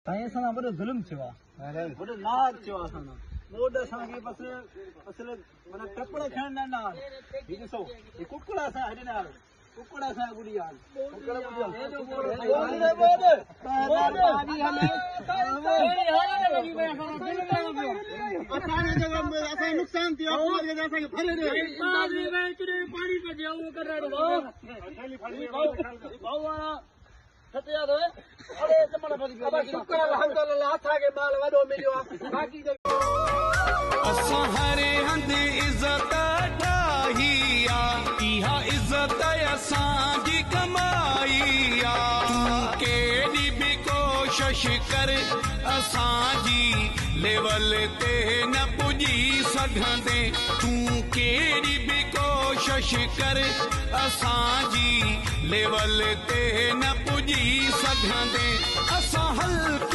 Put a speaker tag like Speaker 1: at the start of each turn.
Speaker 1: سائين اسان سان وڏو ظلم ٿيو آ، وڏو ناحق ٿيو آ. اسان سان ٻوڏ اسان کي بس اصل معنيٰ ٽپڙ کڻڻ نه ڏنا. هي ڏسو، هي ڪڪڙ اسان هڏ نه آيو، ڪڪڙ اسان ٻڏي ويا. ڪڪڙ ٻڏي
Speaker 2: ويا. نقصان ٿيو، اسان کي ڀري ڏيو. شڪر الحمدلله، اسان کي مال وڏو مليو آ، باقي
Speaker 3: اسان هر هنڌ عزت ٺاهي آ، اها عزت اسان جي ڪمائي آ. تون ڪيڏي به ڪوشش ڪر، اسان جي ليول تي نه پڄي سگهندي. تون ڪهڙي به ڪوشش ڪر، اسان جي ليول تي نه پڄي سگهندي. اسان هلڪي